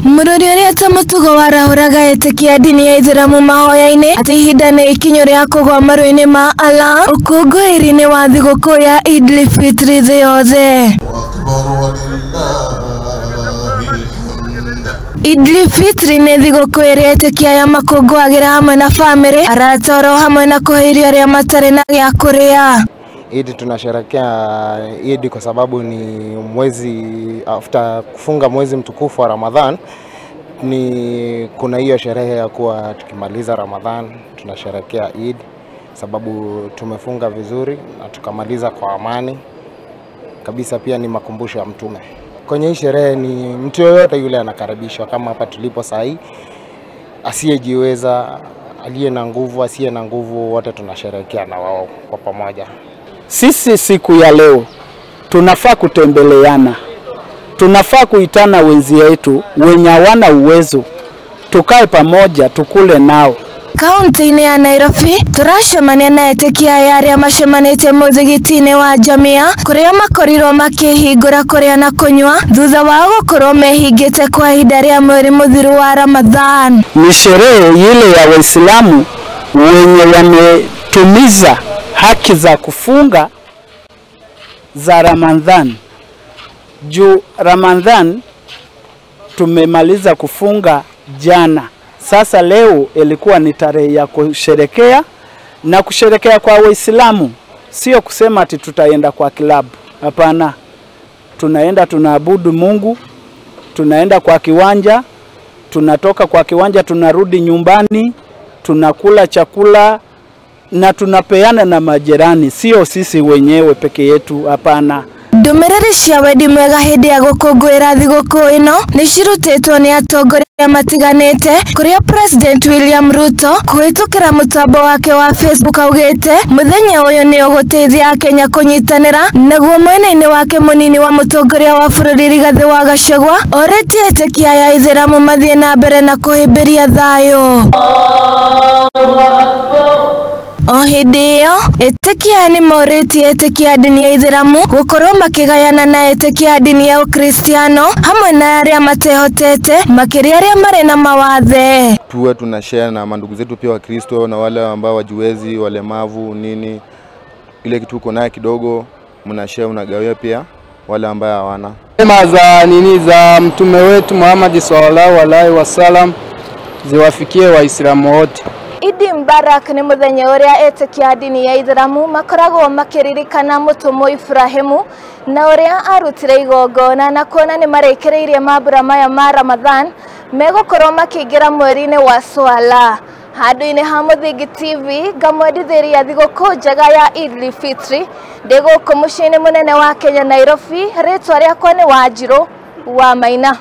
Mũrori ũrĩa ta mũtugo warahũraga etĩkia ndini ya Ithĩramu mahoya-inĩ atĩ ihinda nĩ ikinyu rĩa kũgwa maru-inĩ ma Allah ũkũngũĩri-inĩ wa thigũkũ ya Eid al-Fitr thĩ yothe. Eid al-Fitr nĩ thigũkũ ĩrĩa etĩkia aya makũngũagĩra hamwe na bamĩrĩ, arata oro hamwe na kũhe irio arĩa matarĩ na gĩa kũrĩa. Eid tunasherehekea Eid kwa sababu ni mwezi after kufunga mwezi mtukufu wa Ramadhan, ni kuna hiyo sherehe ya kuwa tukimaliza Ramadhan tunasherehekea Eid sababu tumefunga vizuri na tukamaliza kwa amani kabisa. Pia ni makumbusho ya Mtume. Kwenye hii sherehe ni mtu yoyote yule anakaribishwa, kama hapa tulipo sahi, asiyejiweza, aliye na nguvu, asiye na nguvu, wote tunasherehekea na wao kwa pamoja. Sisi siku ya leo tunafaa kutembeleana, tunafaa kuitana wenzi yetu wenye hawana uwezo, tukae pamoja tukule nao. Kaunti-inĩ ya Nairobi tũracemania na etĩkia aya arĩa macemanĩtie mũthigiti-inĩ wa Jamia kũrĩa makorirwo makĩhingũra kũrĩa na kũnyua thutha wao gũkorwo mehingĩte kwa ihinda rĩa mweri mũthiru wa Ramadhan. Ni sherehe ile ya Waislamu wenye wametumiza haki za kufunga za Ramadhan. Juu Ramadhan tumemaliza kufunga jana. Sasa leo ilikuwa ni tarehe ya kusherekea, na kusherekea kwa Waislamu sio kusema ati tutaenda kwa klabu. Hapana. Tunaenda tunaabudu Mungu, tunaenda kwa kiwanja, tunatoka kwa kiwanja tunarudi nyumbani, tunakula chakula na tunapeana na majirani, sio sisi wenyewe peke yetu, hapana. Ndũmĩrĩri cia wendi mwega hĩndĩ ya gũkũngũĩra thigũkũ ĩno nĩ cirutĩtwo nĩ atongoria matiganĩte, kũrĩa President William Ruto kũhĩtũkĩra mũtambo wake wa Facebook augĩte mũthenya ũyũ nĩ ũgũteithia Akenya kũnyitanĩra, naguo mwena-inĩ wake mũnini wa mũtongoria wa bũrũri Rigathĩ wa Gachagua orĩtie etĩkia aya Ithĩramu mathiĩ na mbere na kũhĩmbĩria thayũ. O hĩndĩ ĩyo etĩkia aya nĩ morĩtie etĩkia a ndini ya Ithĩramu gũkorwo makĩgayana na etĩkia a ndini ya Ũkristiano hamwe na arĩa matehotete, makĩria arĩa marĩ na mawathe. Tuwe tunashare na mandugu zetu pia wa Kristo na wale ambao wajiwezi, walemavu nini, ile kitu uko naye kidogo mnashare, unagawia pia wale ambao hawana. Neema za nini za mtume wetu Muhammad sallallahu alaihi wasallam ziwafikie Waislamu wote. Idi Mubarak nĩ mũthenya ũrĩa etĩkia a ndini ya Ithĩramu makoragwo makĩririkana mũtũmwo Ibrahimu na ũrĩa arutire igongona, na kuona nĩ marĩkĩrĩirie mambura maya ma Ramadhan megũkorwo makĩingĩra mweri-inĩ wa Swala. Handũ-inĩ ha Mũthingi TV ngamwendithĩria thigũkũ njega ya Eid al-Fitr. Ndĩ gũkũ mũciĩ-inĩ mũnene wa Kenya Nairobi, rĩtwa rĩakwa nĩ Wanjirũ wa Maina.